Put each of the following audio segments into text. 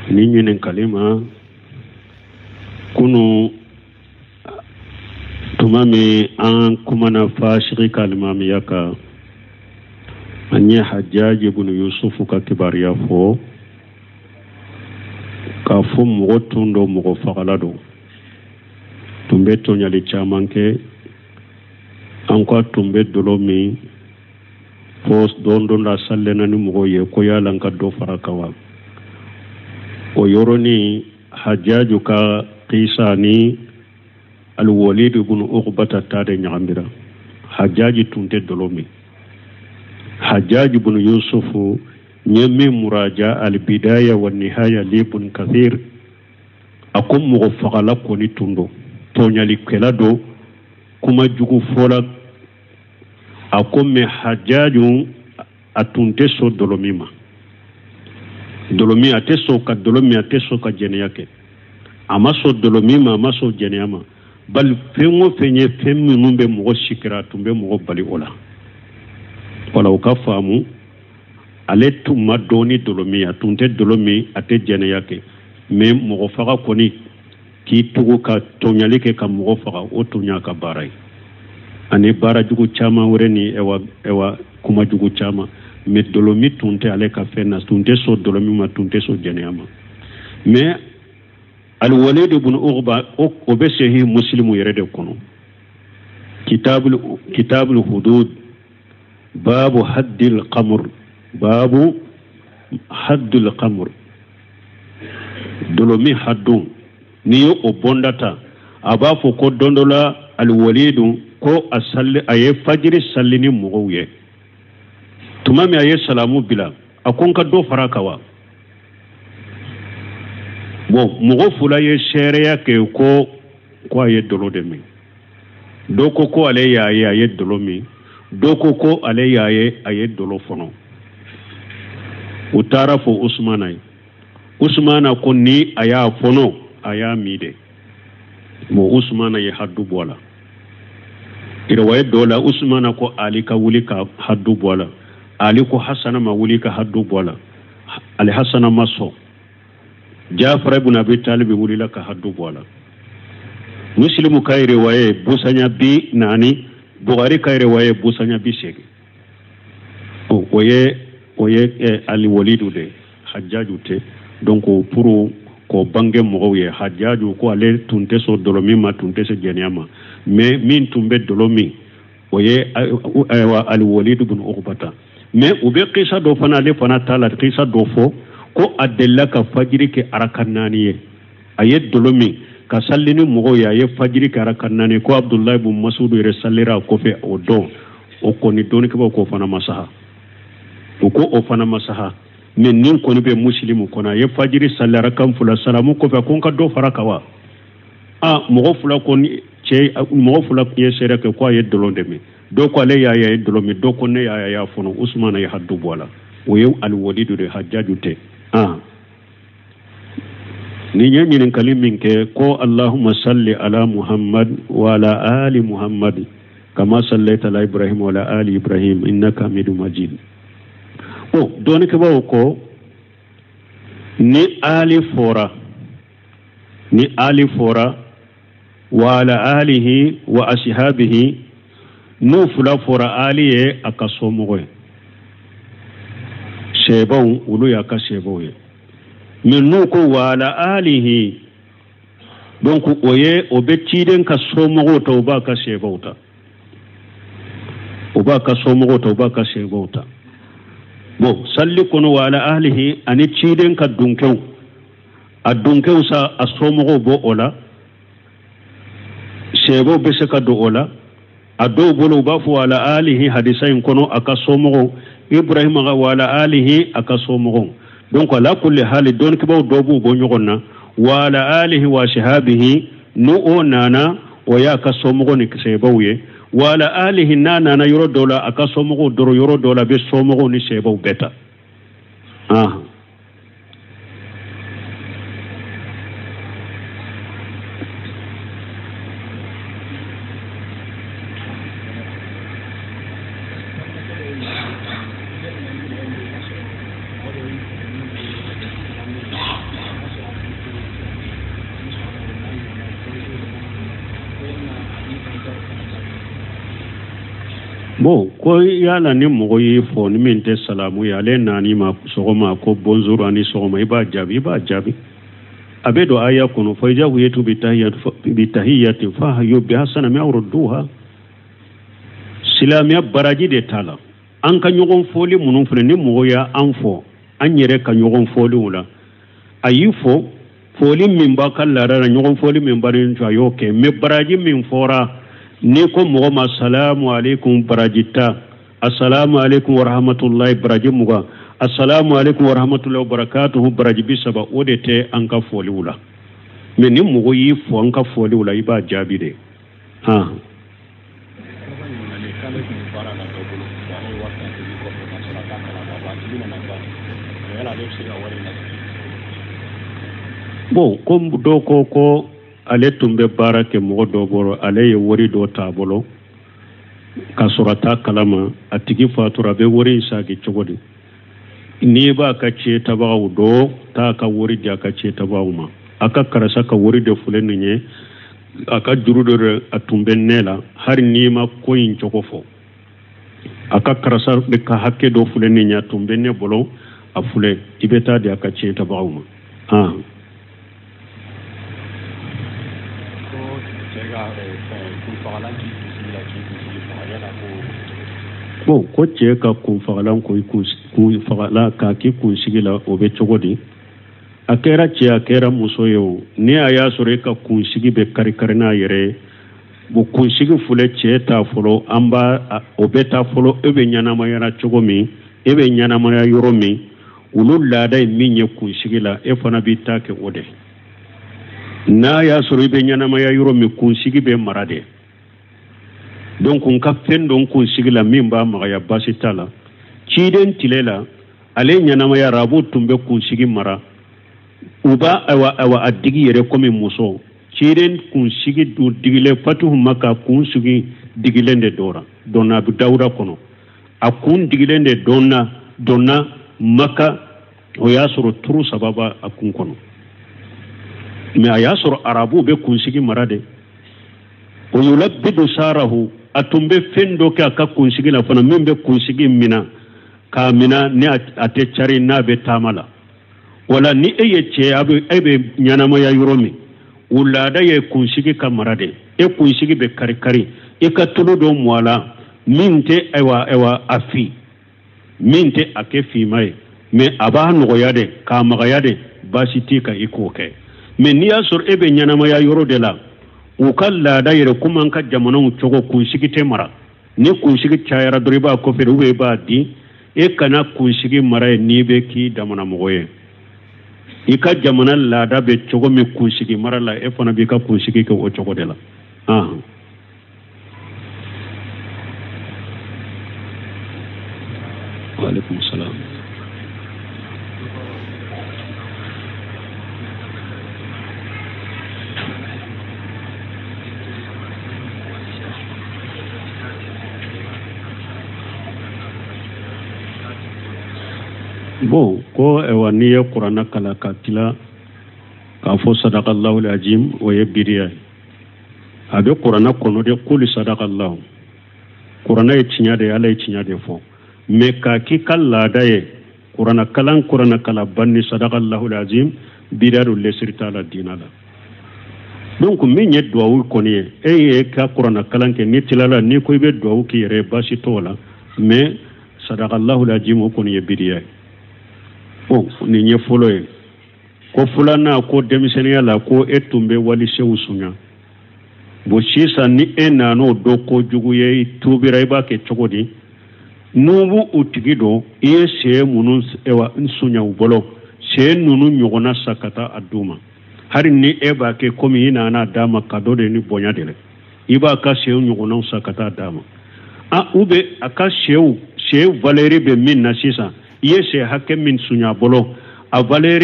Ni ɲininkali ma kunu tuma min an kumana fasigi ka alimamiya kan, an ye Hajjaji ibn Yusufu ka kibaruya fɔ k'a fɔ mɔgɔ tun don, mɔgɔ fagala don, tun bɛ tɔɲali caman kɛ. An ko a tun bɛ dɔlɔ min fo don dɔ la salena ni mɔgɔw ye ko yala n ka dɔ fara kan wa. O yɔrɔnin Hajjaju ka kisa ni Alwalid ibn Uqbata ta de ɲagamira. Hajjaji tun tɛ dɔlɔ min. Hajjaji ibn Yusufu n ye min muraja Albidaya wa Nihaya li Ibn Kathir, a ko mɔgɔ fagala kɔni tun don, tɔɲalikɛla don, kuma jugu fɔla. A ko mais Hajjaju a tun tɛ sɔn dɔlɔ min ma, dɔlɔ min a tɛ sɔn ka dɔlɔ min, a tɛ sɔn ka jɛnɛya kɛ, a ma sɔn dɔlɔ min ma, a ma sɔn jɛnɛya ma. Bali fɛn o fɛn ye fɛn minnu bɛ mɔgɔ sikira, a tun bɛ mɔgɔ bali o la. Wala o ka faamu, ale tun ma dɔn ni dɔlɔ min, a tun tɛ dɔlɔ min, a tɛ jɛnɛya kɛ, mais mɔgɔ faga kɔni, k'i tugu ka tɔɲali kɛ ka mɔgɔ faga, o tun y'a ka baara ye, ani baara jugu caman wɛrɛ ni ɛwa ɛwa kuma jugu caman. Mais dɔlɔmin tun tɛ ale ka fɛn na, tun tɛ sɔn dɔlɔmin ma, tun tɛ sɔn jɛnɛya ma. Mais Alwalid ibn Uqba, o bɛ Sahih Muslimu yɛrɛ de kɔnɔ, kitabul hudud, babu haddil khamr, babu haddul khamr, dɔlɔmin haddun. N'i ye o bɔnda ta, a b'a fɔ ko don dɔ la Alwalidu ko a salli, a ye fajiri salli ni mɔgɔw ye. Tuma min a ye salamu bila, a ko n ka dɔ fara kan wa. Bon, mɔgɔ fila ye seereya kɛ ko a ye dɔlɔ de min. Dɔ ko ko ale y'a ye a ye dɔlɔ min, dɔ ko ko ale y'a ye a ye dɔlɔ fɔnɔ. U taara fɔ Usumana ye. Usumana ko ni a y'a fɔnɔ, a y'a min de. Bon, Usumana ye haddu bɔ a la. Riwaya dɔ la, Usumana ko Ali ka wuli ka haddu bɔ a la. Ali ko Hasana ma wuli ka haddu bɔ a la. Ali Hasana ma sɔn. Jafar ibn Abi Talib wulila ka haddu bɔ a la. Muslimu ka riwaya busanya 40, Bukhari ka riwaya busanya 80. O ye Ali Walidu de, Hajjaju tɛ. Donc pour k'o bange mɔgɔw ye, Hajjaju ko ale tun tɛ sɔn dɔlɔ min ma, tun tɛ se jɛnɛya ma, mais min tun bɛ dɔlɔ min, o ye ayiwa Alwalidu ibn Uqbata. Mais u bɛ kisa dɔ fana, ale fana t'a la, kisa dɔ fɔ ko a delila ka fajiri kɛ araka 4 ye. A ye dɔlɔ min ka salli ni mɔgɔw ye, a ye fajiri kɛ araka 4, ko Abdulayi bun Masudu yɛrɛ sallira a kɔfɛ o don. O kɔni dɔnnikɛbaw k'o fana ma saha, u ko o fana ma saha. Mais nin kɔni bɛ Musilimu kɔnɔ, a ye fajiri salli araka 2, salamu kɔfɛ ko n ka dɔ fara kan wa. A mɔgɔ fila kɔni cɛ, mɔgɔ fila ye seere kɛ ko a ye dɔlɔ de min. Dɔ ko ale y'a ye a ye dɔlɔ min, dɔ ko ne y'a ye a y'a fɔnɔ. Usumana ye haddu bɔ a la. O ye Alwalidu de, Hajjaju tɛ. Ni ye ɲininkali min kɛ ko Allahumma salli ala Muhammad wa ala ali Muhammad kama sallaita ala Ibrahim wa ala ali Ibrahim innaka hamidu majid. Bon, dɔnnikɛbaaw ko ni ali fɔra, ni ali fɔra wa ala alihi wa ashabihi, n'o fila fɔra, ali ye a ka somɔgɔ ye, sɛbaw olu y'a ka sɛbaw ye. Mais n'u ko wa ala alihi, donc o ye o bɛ ciden ka somɔgɔw ta, o b'a ka sɛbaw ta, o b'a ka somɔgɔw ta, o b'a ka sɛbaw ta. Bon, salli kɔnɔ wa ala alihi ani ciden ka dunkɛw, a dunkɛw sa, a somɔgɔw bɔ o la, sɛbaw bɛ se ka don o la. A dɔw bolo u b'a fɔ ala alihi hadisa in kɔnɔ a ka somɔgɔw, Ibrahima ka wa ala alihi a ka somɔgɔw. Donc ala kulli hali, dɔnnikɛbaw dɔw b'u bɔ ɲɔgɔn na. Wa ala alihi wa sahabihi, n'o o nana, o y'a ka somɔgɔw ni sɛbaw ye. Wa ala alihi n'a nana yɔrɔ dɔw la a ka somɔgɔw dɔrɔn, yɔrɔ dɔw la a bɛ somɔgɔw ni sɛbaw bɛɛ ta. ko yala ni mɔgɔ y'i fo ni min tɛ salamu ye, ale nan'i ma sɔgɔma ko bonjour ani sɔgɔma, i b'a jaabi, i b'a jaabi. A bɛ don aya kɔnɔ, fa iza huyitum bi tahiyatin fahayyu bi ahsana minha aw rudduha. Silamɛya baraji de t'a la. An ka ɲɔgɔn foli minnu filɛ, ni mɔgɔ y'an fo, an yɛrɛ ka ɲɔgɔn foliw la, a y'i fo foli min b'a ka laada la, ɲɔgɔn foli min b'a ni a y'o kɛ. Mais baraji min fɔra, n'i ko mɔgɔ ma salamu aleykum baraji 10, asalamu aleykum warahmatulahi baraji 20, asalamu aleykum warahmatulahi wabarakatuhu baraji 30, o de tɛ an ka foliw la. Mais ni mɔgɔ y'i fo an ka foliw la, i b'a jaabi de. Han. Bon, ko dɔ ko ko ale tun bɛ baara kɛ mɔgɔ dɔ bolo, ale ye wari dɔ t'a bolo k'a sɔrɔ a t'a kalama, a tigi fatura, a bɛ wari in sagi cogo di? N'i b'a ka tiɲɛ tabagaw dɔ t'a ka wari di a ka tiɲɛ tabagaw ma. A ka karisa ka wari de filɛ nin ye, a ka juru dɔ de a tun bɛ ne la, hali n'i ma ko in cogo fɔ, a ka karisa de ka hakɛ dɔ filɛ nin ye, a tun bɛ ne bolo, a filɛ, i bɛ taa di a ka tiɲɛ tabagaw ma. Han. Bon, ko cɛ ka kunfagalan ko kunfagalan k'a k'i kunsigi la, o bɛ cogo di? A kɛra cɛ, a kɛra muso ye o, ni a y'a sɔrɔ e ka kunsigi bɛ kari-kari n'a yɛrɛ ye, bon, kunsigi filɛ cɛ ta fɔlɔ, an b'a o bɛ taa fɔlɔ, e bɛ ɲɛnamayara cogo min, e bɛ ɲɛnamaya yɔrɔ min, olu laada ye min ye kunsigi la, e fana b'i ta kɛ o de. N'a y'a sɔrɔ i bɛ ɲɛnamaya yɔrɔ min, kunsigi bɛ mara de. Donc n ka fɛn dɔ kunsigi la min b'a magaya, baasi t'a la. Ciden tile la, ale ɲɛnamaya, arabu tun bɛ kunsigi mara, u b'a ayiwa ayiwa a digi yɛrɛ komi muso. Ciden kunsigi dun digilen, fatuhu maka kunsigi digilen de dɔra dɔnna Abu Dawuda kɔnɔ, a kun digilen de dɔnna dɔnna maka, o y'a sɔrɔ turu 3 b'a a kun kɔnɔ. Mais a y'a sɔrɔ arabuw bɛ kunsigi mara de. O yulabbidu sarahu, a tun bɛ fɛn dɔ kɛ a ka kunsigi la fana min bɛ kunsigi mina k'a mina ni a tɛ cari n'a bɛ taama la. Wala ni e ye cɛ, e bɛ ɲɛnamaya yɔrɔ min, o laada ye kunsigi ka mara de. E kunsigi bɛ kari-kari, i ka tulu dɔ mɔ a la min tɛ ayiwa ayiwa a fi, min tɛ a kɛ finma ye, mais a b'a nɔgɔya de k'a magaya de, baasi t'i kan i k'o kɛ. Mais n'i y'a sɔrɔ e bɛ ɲɛnamaya yɔrɔ de la, u ka laada yɛrɛ komi an ka jamanaw cogo, kunsigi tɛ mara. Ni kunsigi cayara dɔrɔn i b'a kɔfɛ ou bien i b'a di. E kana kunsigi mara ye n'i bɛ k'i damana mɔgɔ ye. I ka jamana laada bɛ cogo min kunsigi mara la, e fana b'i ka kunsigi kɛ o cogo de la. Han. Waaleykum salaam. Bon, ko ayiwa n'i ye kuranna kalan ka tila k'a fɔ sadakallahu alazim, o ye biriya ye. A bɛ kuranna kɔnɔ de, kuli sadakallahu. Kuranna ye tiɲɛ de ye, Ala ye tiɲɛ de fɔ. Mais k'a k'i ka laada ye, kuranna kalan kuranna kalan ban ni sadakallahu alazim, biriya don, lesiri t'a la diina la. Donc min ye duwawu kɔni ye, e ye ka kuranna kalan kɛ, n'i tilala n'i ko i bɛ duwawu k'i yɛrɛ ye, baasi t'o la. Mais sadakallahu alazim o kɔni ye biriya ye. Bon, nin ye fɔlɔ ye. Ko filanan, ko denmisɛnninya la ko e tun bɛ walisew sunya. Bon, sisan ni e nan'o dɔn kojugu ye, i tuubira, i b'a kɛ cogo di? N'u b'u u tigi dɔn, i ye sɛ minnu sunya u bolo, sɛ ninnu ɲɔgɔnna sa ka taa a d'u ma. Hali ni e b'a kɛ komi i nana d'a ma cadeau de ni bonya de la, i b'a ka sɛw ɲɔgɔnnaw sa ka taa d'a ma. A ou bien a ka sɛw, sɛ valeur bɛ min na sisan, i ye sɛ hakɛ min sunya a bolo, a valeur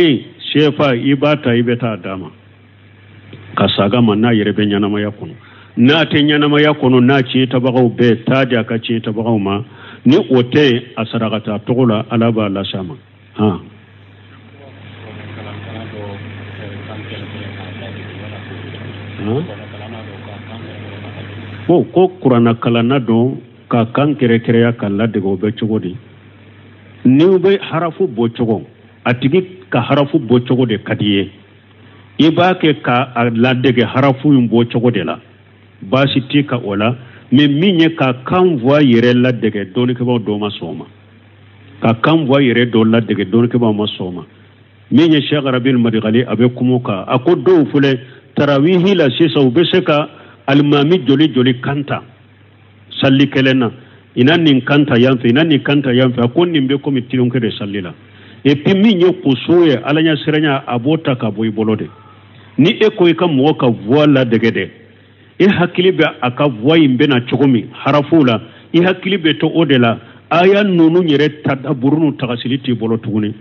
CFA, i b'a ta i bɛ taa d'a ma ka saga ma, n'a yɛrɛ bɛ ɲɛnamaya kɔnɔ. N'a tɛ ɲɛnamaya kɔnɔ, n'a tiɲɛ tabagaw bɛɛ taa di a ka tiɲɛ tabagaw ma. Ni o tɛ yen, a sarakata tɔgɔ la, Ala b'a lase a ma. Han. Bon, ko kuranna kalanna don Ka kan kɛrɛkɛrɛya ka ladege, o bɛ cogo di? N'i bɛ harafu bɔ cogo, a tigi ka harafu bɔ cogo de ka di ye, i b'a kɛ ka a ladege harafu in bɔ cogo de la, baasi t'i kan o la. Mais min ye ka kan voix yɛrɛ ladege, dɔnnikɛbaaw dɔw ma sɔn o ma. Ka kan voix yɛrɛ dɔw ladege, dɔnnikɛbaaw ma sɔn o ma. Min ye Cheikh Rabil Madigali, a bɛ kuma o kan. A ko dɔw filɛ tarawihi la sisan, u bɛ se ka alimami joli joli kan ta salli kelen na, ina nin kan ta yan fɛ, ina nin kan ta yan fɛ. A ko nin bɛ komi tulonkɛ de salli la. Et puis min ye kusu ye, ala ɲɛ siranya, a b'o ta ka bɔ i bolo de. Ni e ko i ka mɔgɔ ka voix ladege dɛ, e hakili bɛ a ka voix in bɛna cogo min harafuw la, i hakili bɛ to o de la. Aya ninnu yɛrɛ tadaburu n'u tagasili t'i bolo tuguni.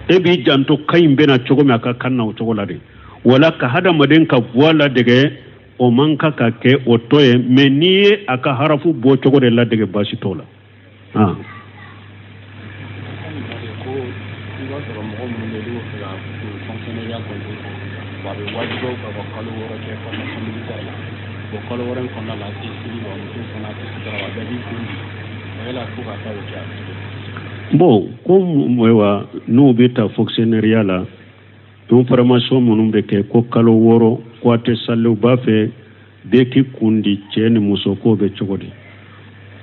E b'i janto kan in bɛna cogo min a ka kan na, o cogo la de. Wala ka hadamaden ka voix ladege, o man kan ka kɛ o tɔ ye. Mais n'i ye a ka harafu bɔ cogo de ladege, baasi t'o la. Ah. Ko i b'a sɔrɔ mɔgɔ minnu bɛ yen, n'u bɛ fɛ ka fonctionnaire concours kɛ, a bɛ wajibiya u kan ka kalo 6 kɛ formation militaire la. Bon, kalo 6 in kɔnɔna la, a tɛ seli wa, muso fana tɛ sutura wa, bɛɛ b'i kun di o yala fo ka taa o kɛ a bɛ cogo di? Bon, ko ayiwa, n'u bɛ ta fonctionnaire la, don formation minnu bɛ kɛ, ko kalo 6 ko a tɛ sali, u b'a fɛ bɛɛ k'i kun di, cɛ ni muso, k'o bɛ cogo di?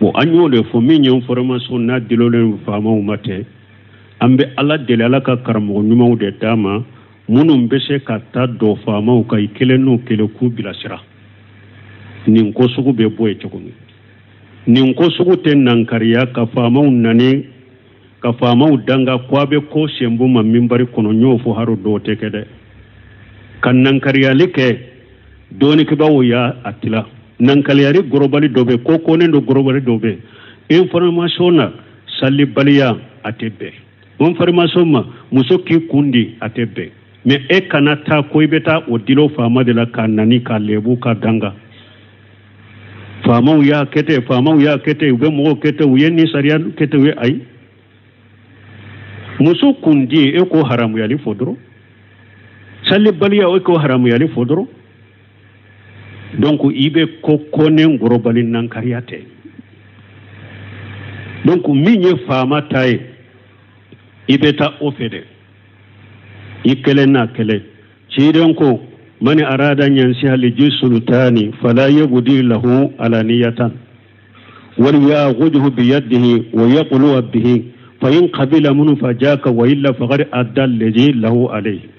Bon, an y'o de fɔ. Min ye formation n'a dilolen faamaw ma tɛ, an bɛ Ala deli, Ala ka karamɔgɔ ɲumanw de d'a ma, minnu bɛ se ka taa dɔ faamaw kan i kelen n'u kelen k'u bilasira. Nin ko sugu bɛ bɔ yen cogo min, nin ko sugu tɛ nankariya ka faamaw nani ka faamaw danga ko a bɛ ko senbu ma minbari kɔnɔ. N y'o fɔ, haro dɔw tɛ kɛ dɛ. Ka nankariyali kɛ, dɔɔnikɛbaaw y'a a tila. Nankariyali gɔrɔbali dɔ bɛ, ko kɔnnen dɔ gɔrɔbali dɔ bɛ. Information na, salibaliya a tɛ bɛn. Information ma, muso k'i kun di, a tɛ bɛn. Mais e kana taa ko i bɛ taa o dilo faama de la k'a nani k'a lebu k'a danga. Faamaw y'a kɛ ten, faamaw y'a kɛ ten, u bɛ mɔgɔw kɛ ten, u ye nin sariya kɛ ten, u ye ayi. Muso kun di, e k'o haramuyali fɔ dɔrɔn. Salibaliya, e k'o haramuyali fɔ dɔrɔn. Donc i bɛ ko kɔnnen gɔrɔbali nankariya tɛ. Donc min ye faama ta ye, i bɛ taa o fɛ dɛ, i kelen n'a kelen. Ciden ko mani arada yansiha li ji sultani fala yubdi lahu alaniyatan wal yaghudhu bi yadihi wa yaqulu bihi fa in qabila minhu fajaka wa illa faqad adda alladhi lahu alayhi.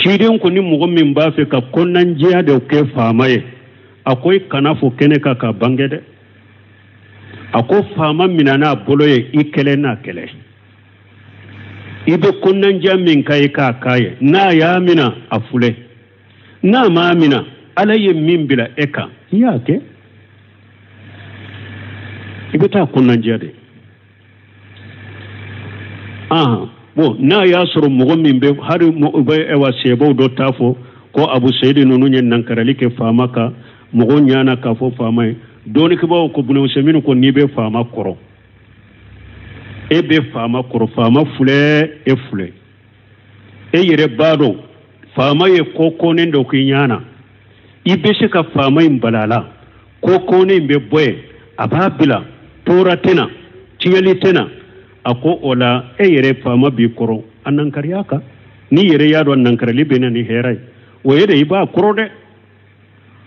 Ciden ko ni mɔgɔ min b'a fɛ ka kɔnɔnajɛya de kɛ faama ye, a ko i kana fɔ kɛnɛ kan ka bange dɛ. A ko faama minɛ n'a bolo ye, i kɛlɛ n'a kɛlɛ. I bɛ kɔnɔnajɛya min k'a ye, k'a k'a ye. N'a y'a minɛ, a filɛ. N'a m'a minɛ, Ala ye min bila e kan, i y'a kɛ. I bɛ taa kɔnɔnajɛya de. Ahan. Bon, n'a y'a sɔrɔ mɔgɔ min bɛ hali u bɛ ɛwa sɛbɛw dɔ t'a fɔ ko Abu Seyidi ninnu ye nankarali kɛ faama kan, mɔgɔw ɲana k'a fɔ faama ye. Dɔɔnikɛbaaw ko Bunu Usɛmini ko n'i bɛ faama kɔrɔ, e bɛ faama kɔrɔ, faama filɛ, e filɛ, e yɛrɛ b'a dɔn faama ye ko kɔnnen dɔ k'i ɲana, i bɛ se ka faama in bala a la, ko kɔnnen in bɛ bɔ yen, a b'a bila, tɔɔrɔ tɛ na, tiɲɛli tɛ na. A ko o la e yɛrɛ faama b'i kɔrɔ, a nankariya kan. N'i yɛrɛ y'a dɔn nankarili bɛ na ni hɛrɛ ye, o ye de i b'a kɔrɔ dɛ.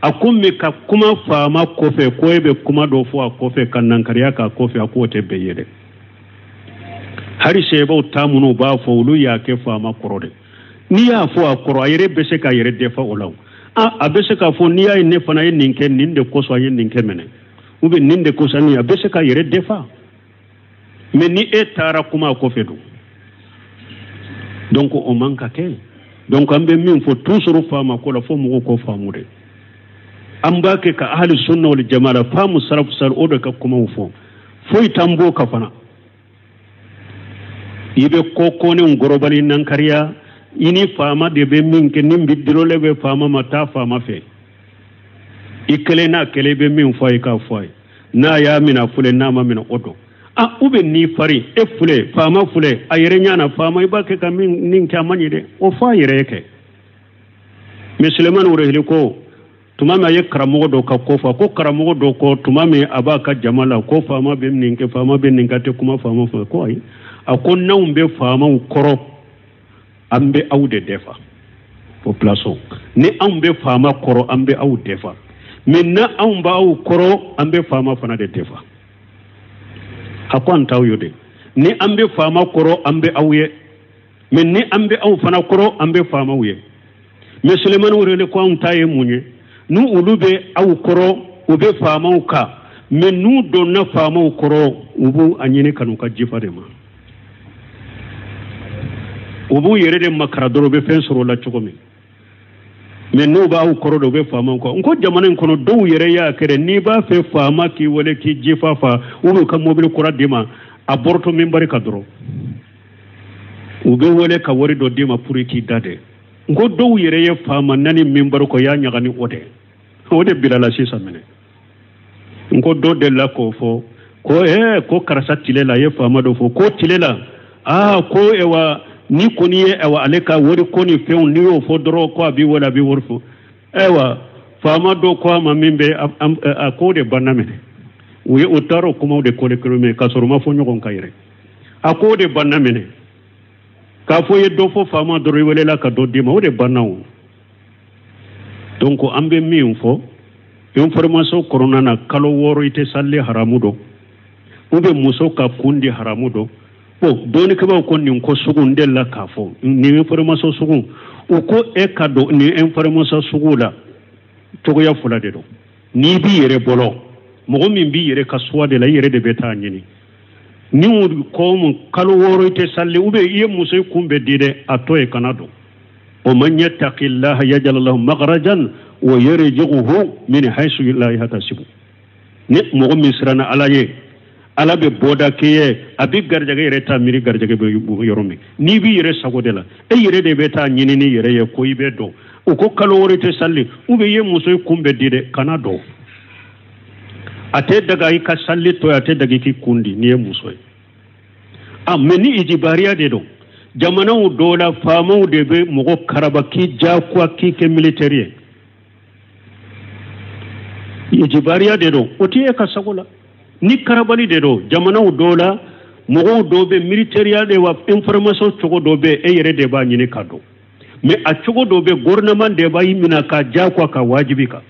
A ko mɛ ka kuma faama kɔfɛ, ko e bɛ kuma dɔ fɔ a kɔfɛ ka nankariya k'a kɔfɛ, a k'o tɛ bɛn ye dɛ. Hali sɛbɛw ta minnu b'a fɔ, olu y'a kɛ faama kɔrɔ dɛ. N'i y'a fɔ a kɔrɔ, a yɛrɛ bɛ se k'a yɛrɛ defa o la o. A bɛ se k'a fɔ n'i y'a ye ne fana ye nin kɛ, nin de kosɔn an ye nin kɛ minɛ, ou bien nin de kosɔn nin, a bɛ se k'a yɛrɛ defa. Mais ni e taara kuma a kɔfɛ dun, donc o man ka kɛ. Donc an bɛ min fɔ toujours faama ko la, fo mɔgɔw k'o faamu dɛ. An b'a kɛ ka ahli sunna wal jamaa la faamu salafu sali o de ka kumaw fɔ, foyi t'an b'o kan fana. I bɛ ko kɔnenw gɔrɔbali nankariya, i ni faama de bɛ min kɛ, ni bi dɔrɔlen bɛ faama ma, taa faama fɛ. I kelen n'a kelen, i bɛ min fɔ a ye, k'a fɔ a ye. N'a y'a minɛ, a filɛ, n'a ma minɛ, o don. U bɛ n'i fari, e filɛ, faama filɛ, a yɛrɛ ɲana faama, i b'a kɛ ka min nin kɛ, a man ɲi dɛ, o fɔ a yɛrɛ ye kɛ. Mais Sulemani Wurehili ko Tuma min a ye karamɔgɔ dɔ ka ko fɔ, ko karamɔgɔ dɔ ko tuma min a b'a ka jama la ko faama bɛ nin kɛ, faama bɛ nin kɛ, a tɛ kuma faama fɛ. Ko ayi, a ko n'anw bɛ faamaw kɔrɔ, an bɛ aw de defa population. Ni anw bɛ faama kɔrɔ, an bɛ aw defa. Mais n'anw b'aw kɔrɔ, an bɛ faama fana de defa. A ko an t'aw ye de. Ni an bɛ faama kɔrɔ, an bɛ aw ye. Mais ni an bɛ aw fana kɔrɔ, an bɛ faamaw ye. Mais Sulemani wele ko anw ta ye mun ye? N'u olu bɛ aw kɔrɔ, u bɛ faamaw kan. Mais n'u donna faamaw kɔrɔ, u b'u a ɲini ka n'u ka jifa de ma. U b'u yɛrɛ de makara dɔrɔn, u bɛ fɛn sɔrɔ o la cogo min. Mais n'u b'aw kɔrɔ de, u bɛ faamaw kɔ. N ko jamana in kɔnɔ dɔw yɛrɛ y'a kɛ dɛ, n'i b'a fɛ faama k'i wele k'i jifa fa, u b'u ka mobili kura d'i ma, a bɔrɔtɔ minbari kan dɔrɔn. U bɛ wele ka wari dɔ d'i ma pour k'i da dɛ. N ko dɔw yɛrɛ ye faama nani minbari kɔ, y'a ɲagami o de. O de bilala sisan minɛ. N ko dɔ delila k'o fɔ ko ko karisa tile la, a ye faama dɔ fɔ ko tile la, aa ko ewa ni kɔni ye ayiwa ale ka wari ko ni fɛnw, n'i y'o fɔ dɔrɔn ko a b'i wele, a b'i wari fɔ. Ayiwa faama dɔ ko a ma min bɛ a k'o de banna minɛ. U ye o taara o kumaw de kɔli kelen minɛ k'a sɔrɔ u ma fɔ ɲɔgɔn kan yɛrɛ. A k'o de banna minɛ. K'a fɔ i ye dɔ fɔ faama dɔrɔn i welela ka dɔ d'i ma, o de banna o. Donc an bɛ min fɔ information kɔnɔna na, kalo 6 i tɛ sali haramu dɔn, ou bien muso ka kun di haramu dɔn. Bon, dɔnnikɛbaaw ko nin ko sugu n delila k'a fɔ nin information sugu, u ko e ka don nin information sugu la cogoya fila de don. N'i b'i yɛrɛ bolo, mɔgɔ min b'i yɛrɛ ka choix de la, i yɛrɛ de bɛ taa ɲini. Ni o ko mun kalo 6 i tɛ sali, ou bien i ye muso i kun bɛ di dɛ, a to yen kana don. O man yattaqillaha yaj'al lahu makhrajan wa yarzuqhu min haythu la yahtasibu. Ni mɔgɔ min siranna Ala ye, Ala bɛ bɔda k'i ye, a bɛ garijɛgɛ yɛrɛ ta miiri garijɛgɛ bɛ yɔrɔ min. N'i b'i yɛrɛ sago de la, e yɛrɛ de bɛ taa ɲini ni yɛrɛ ye ko i bɛ dɔn. U ko kalo 6 tɛ sali, ou bien i ye muso i kun bɛ di dɛ, kana dɔn. A tɛ daga i ka sali to yen, a tɛ daga i k'i kun di n'i ye muso ye. Mais ni ijibariya de don, jamanaw dɔw la faamaw de bɛ mɔgɔ karaba k'i diyagoya k'i kɛ militaire ye. Ijibariya de don, o tɛ e ka sago la. Ni karabali de don, jamanaw dɔw la mɔgɔw dɔw bɛ militaire de wa information cogo dɔ bɛ e yɛrɛ de b'a ɲini ka dɔn. Mais a cogo dɔ bɛ gouvernement de b'a minɛ ka diyagoya ka wajibi kan.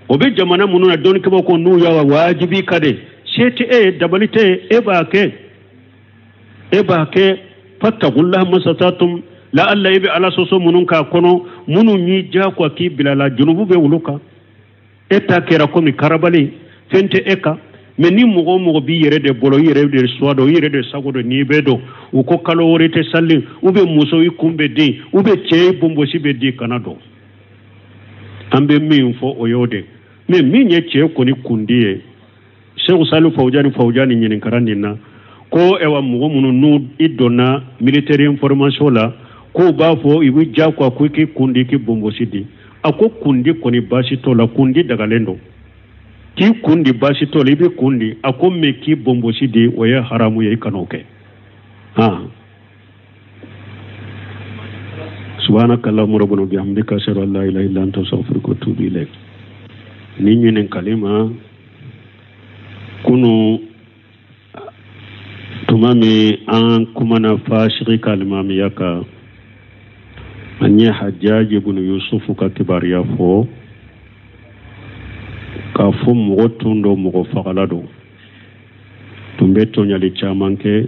O bɛ jamana minnu na dɔnnikɛbaaw ko n'u y'a wajibi ka de, se tɛ e ye, dabali tɛ e, e b'a kɛ. E b'a kɛ fattaqullaha masatatum la alla i bɛ Ala sɔsɔ minnu k'a kɔnɔ, minnu y'i diyagoya k'i bila la, junubu bɛ olu kan. E ta kɛra komi karabali, fɛn tɛ e kan. Mais ni mɔgɔ o mɔgɔ b'i yɛrɛ de bolo, i yɛrɛ de suwa dɔn, i yɛrɛ de sago dɔn, n'i bɛ dɔn, u ko kalo 6 tɛ sali, u bɛ muso i kun bɛ den, u bɛ cɛ i bonbosi bɛ di, kana dɔn. An bɛ min fɔ o y'o de. Mais min ye cɛ kɔni kundi ye, Seku Salifu Fawujani ɲininkara nin na, ko ɛwa mɔgɔ minnu n'u i donna militaire information la, k'u b'a fɔ i bɛ diyagoya ko i k'i kun di, k'i bonbosi di. A ko kundi kɔni baasi t'o la, kundi dagalen don. K'i kun di baasi t'o la, i bɛ kun di. A ko mais k'i bonbosi di, o ye haramu ye, i kan'o kɛ. Subhanaka Allahumma rabbana bihamdika ashhadu an la ilaha illa anta astaghfiruka wa atubu ilayk. Ni ɲininkali ma kunu tuma min an kumana fasigi ka alimamiya kan, an ye Hajjaji ibn Yusufu ka kibaruya fɔ k'a fɔ mɔgɔ tun don, mɔgɔ fagala don, tun bɛ tɔɲali caman kɛ.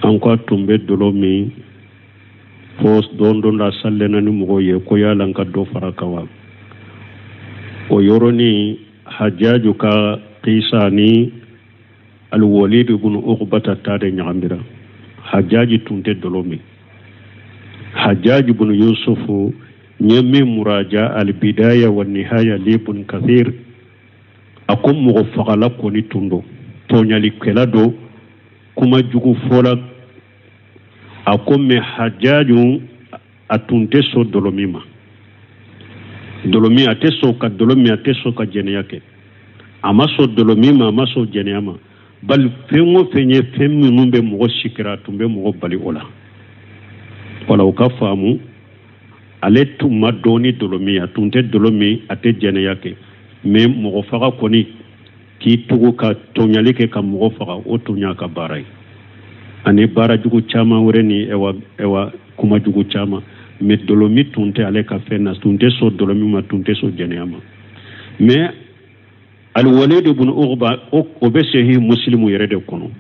An ko a tun bɛ dɔlɔ min fo don dɔ la salena ni mɔgɔw ye ko yala n ka dɔ fara kan wa. O yɔrɔnin Hajjaju ka kisa ni Alwalid ibn Uqbata ta de ɲagamira. Hajjaji tun tɛ dɔlɔ min. Hajjaji ibn Yusufu n ye min muraja al-Bidaya wa Nihaya li Ibn Kathir, a ko mɔgɔ fagala kɔni tun don, tɔɲalikɛla don, kuma jugu fɔla. A ko mais Hajjaju a tun tɛ sɔn dɔlɔ min ma. Dɔlɔ min, a tɛ sɔn ka dɔlɔ min, a tɛ sɔn ka jɛnɛya kɛ. A ma sɔn dɔlɔ min ma, a ma sɔn jɛnɛya ma. Bali fɛn o fɛn ye fɛn minnu bɛ mɔgɔ sikira, a tun bɛ mɔgɔ bali o la. Wala o ka faamu. Ale tun ma dɔn ni dɔlɔ min, a tun tɛ dɔlɔ min, a tɛ jɛnɛya kɛ, mais mɔgɔ faga kɔni, k'i tugu ka tɔɲali kɛ ka mɔgɔ faga, o tun y'a ka baara ye, ani baara jugu caman wɛrɛ ni ɛwa ɛwa kuma jugu caman. Mais dɔlɔmin tun tɛ ale ka fɛn na, tun tɛ sɔn dɔlɔmin ma, tun tɛ sɔn jɛnɛya ma. Mais Alwalid ibn Uqba, o bɛ Sahih Muslimu yɛrɛ de kɔnɔ,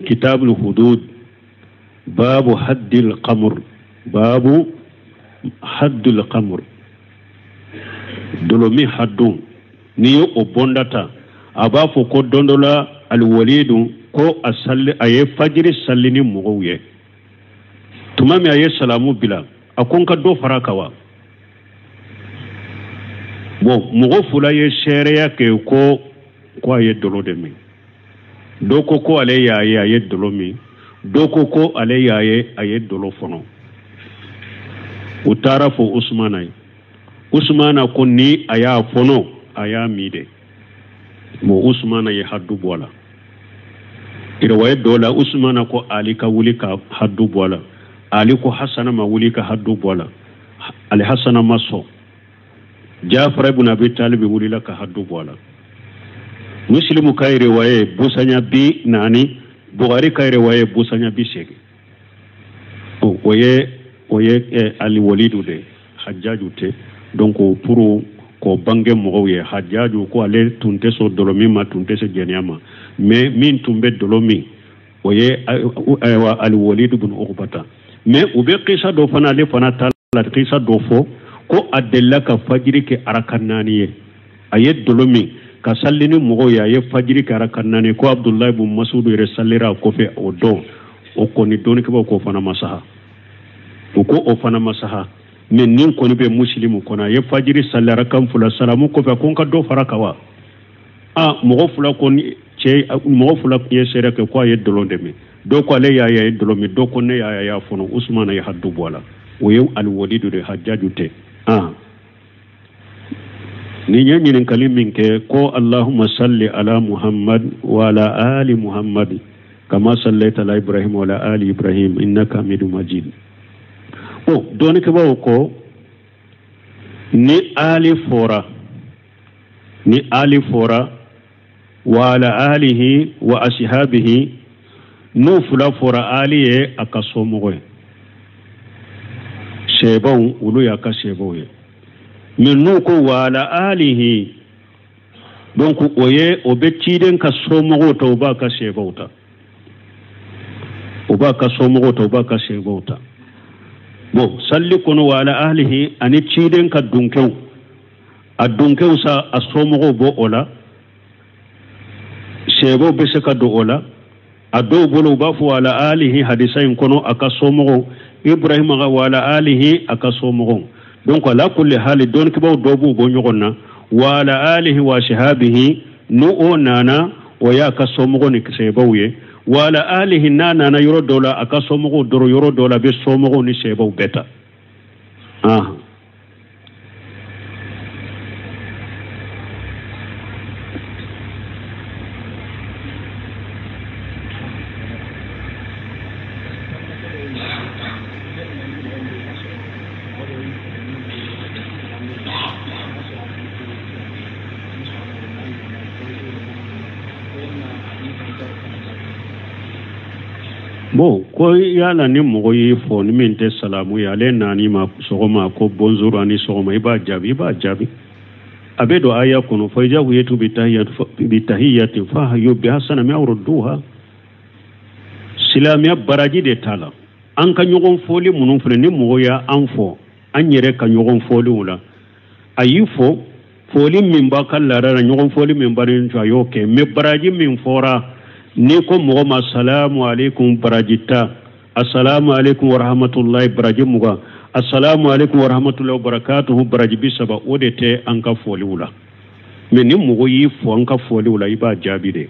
kitabul hudud, babu haddil qamr, babu haddul qamr, dɔlɔmin haddun. N'i ye o bɔnda ta, a b'a fɔ ko don dɔ la Alwalidu ko a salli, a ye fajiri salli ni mɔgɔw ye. Tuma min a ye salamu bila, a ko n ka dɔ fara kan wa? Bon, mɔgɔ fila ye seereya kɛ ko a ye dɔlɔ de min. Dɔ ko ko ale y'a ye a ye dɔlɔ min, dɔ ko ko ale y'a ye a ye dɔlɔ fɔnɔ. U taara fɔ Usumana ye. Usumana ko ni a y'a fɔnɔ, a y'a min de. Bon, Usumana ye haddu bɔ a la. Riwaya dɔ la, Usumana ko Ali ka wuli ka haddu bɔ a la. Ali ko Hasana ma wuli ka haddu bɔ a la. Ali Hasana ma sɔn. Jafar ibn Abi Talib wulila ka haddu bɔ a la. Muslimu ka riwaya busanya 40, Bukhari ka riwaya busanya 80. O ye Ali Walidu de, Hajjaju tɛ. Donc pour k'o bange mɔgɔw ye, Hajjaju ko ale tun tɛ sɔn dɔlɔ min ma, tun tɛ se jɛnɛya ma, mais min tun bɛ dɔlɔ min, o ye ayiwa Ali Walidu ibn Uqbata. Mais u bɛ kisa dɔ fana, ale fana ta la, kisa dɔ fɔ ko a delila ka fajiri kɛ araka 4 ye. A ye dɔlɔ min ka salli ni mɔgɔw ye, a ye fajiri kɛ araka 4, ko Abudulayi bun Masudu yɛrɛ sallira a kɔfɛ o don. O kɔni dɔnnikɛbaw k'o fana ma saha, u ko o fana ma saha. Mais nin kɔni bɛ Musilimu kɔnɔ, a ye fajiri salli araka 2, salamu kɔfɛ ko n ka dɔ fara kan wa? A mɔgɔ fila kɔni, cɛ mɔgɔ fila ye seere kɛ ko a ye dɔlɔ de min. Dɔ ko ale y'a ye a ye dɔlɔ min, dɔ ko ne y'a ye a y'a fɔnɔ. Usumana ye haddu bɔ a la. O ye Aliwalidu de, Hajjaju tɛ. Nin ye ɲininkali min kɛ ko Allahumma salli ala Muhammad wa ala ali Muhammad kama sallaita ala Ibrahim wa ala ali Ibrahim innaka hamidu majid. O dɔnnikɛbaaw ko ni ali fɔra, ni ali fɔra wa ala alihi wa ashabihi, n'o fila fɔra, ali ye a ka somɔgɔ ye, sɛbaw olu y'a ka sɛbaw ye. Mais n'u ko wa ala alihi, donc o ye o bɛ ciden ka somɔgɔw ta, o b'a ka sɛbaw ta, o b'a ka somɔgɔw ta, o b'a ka sɛbaw ta. Bon, salli kɔnɔ wa ala alihi ani ciden ka dunkɛw, a dunkɛw sa, a somɔgɔw bɔ o la, sɛbaw bɛ se ka don o la. A dɔw bolo u b'a fɔ ala alihi hadisa in kɔnɔ a ka somɔgɔw, Ibrahima ka wa ala alihi a ka somɔgɔw. Donc ala kulli hali, dɔnnikɛbaw dɔw b'u bɔ ɲɔgɔn na. Wa ala alihi wa shahabihi, n'o o nana, o y'a ka somɔgɔw ni sɛbaw ye. Wa ala alihi n'a nana yɔrɔ dɔw la, a ka somɔgɔw dɔrɔn, yɔrɔ dɔw la a bɛ somɔgɔw ni sɛbaw bɛɛ ta. Bon, ko yala ni mɔgɔ y'i fɔ ni min tɛ salamu ye, ale nan'i ma sɔgɔma ko bonjour ani sɔgɔma, i b'a jaabi, i b'a jaabi. A bɛ don aya kɔnɔ fa iza huyitum bi tahiyatin fa hayyu bi ahsana minha aw rudduha. Silamɛya baraji de t'a la. An ka ɲɔgɔn fɔli minnu filɛ, ni mɔgɔ y'an fɔ an yɛrɛ ka ɲɔgɔn fɔliw la, a y'i fɔ fɔli min b'a ka laada la, ɲɔgɔn fɔli min b'a ni a y'o kɛ. Mais baraji min fɔra, n'i ko mɔgɔ ma salamu aleykum baraji 10, assalamu aleykum wa rahmatulahi baraji 20, assalamu aleykum wa rahmatulahi wa barakatuhu baraji 30, o de tɛ an ka fɔliw la. Mais ni mɔgɔ y'i fɔ an ka fɔliw la, i b'a jaabi de.